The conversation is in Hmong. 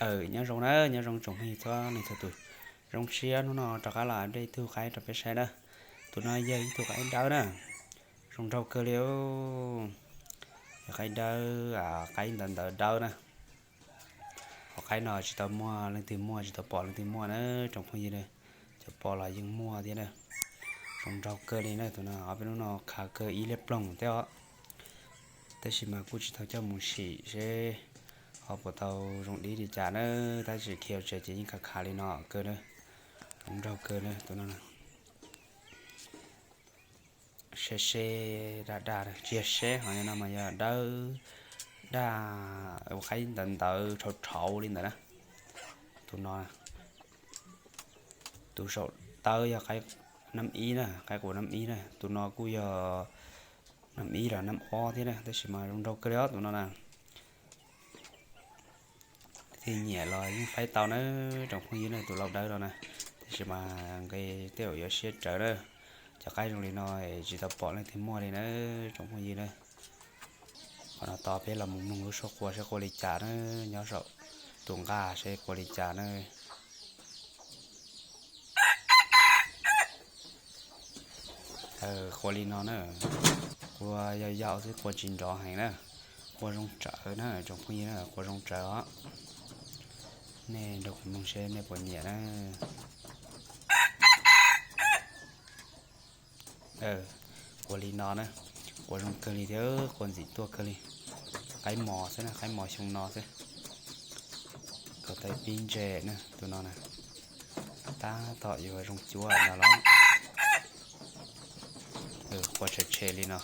Aw, nyob zoo na, nyob zoo tsoom phooj ywg txhua leej txhua tus. Zoo siab hnub no rov qab los update ib tug qaib rau peb saib na. Tus no yog ib tug qaib dawb na, zoo nraug kawg li. Yog qaib dawb, qaib ntawv ntawv dawb na. Ho qaib no tsis tau muaj leej twg muaj, tsis tau pom leej twg muaj na tsoom phooj ywg na. Cov pom los yeej muaj thiab na. Zoo nraug kawg li na tus no, ob peb hnub no khav kawg ib liab ploog thiab os. Tab sis mas kuj tsis tau coj mus sim seb ho puas tau zoo dib li cas na, tab sis khiav tsev ces yeej khav khav li no kawg na. Zoo nraug kawg na tus no. Seb seb daj daj, tsis yog seb ho no mas yog dawb daj, ua qaib ntawv ntawv rhauv rhauv li ntawd na. Tus no, tus saum tawb yog qaib nab ib na, qaib quas nab ib na, tus no kuj yog nab ib los nab ob thiab na, tab sis mas zoo nraug kawg li os tus no na. Leej twg nyiam los yeej faib tau na tsoom phooj ywg na, tus lau dawb no na, tab sis mas nqe tej zaum yuav siab tsawv na. Cov qaib zoo li no tsis tau pom leej twg muaj li na tsoom phooj ywg na. Qhov no tos peb los mus mloog lub suab qua seb qua li cas na, nyob saum tus nqaj seb qua li cas na. Qua li no na, qua yau yau xwb, qua tsis nrov heev na, qua zoo tsawv na tsoom phooj ywg na, qua zoo tsawv os. Nej nrog kuv mloog seb nej puas nyiam na. Qua li no na, qua zoo kawg li thiab, qua ntxim tuaj kawg li. Qaib mos xwb na, qaib mos xyoo no xwb. Kaus tais pib ntse na tus no na, tab tom yuav zoo cuab no los. Qua tshe tshe li no.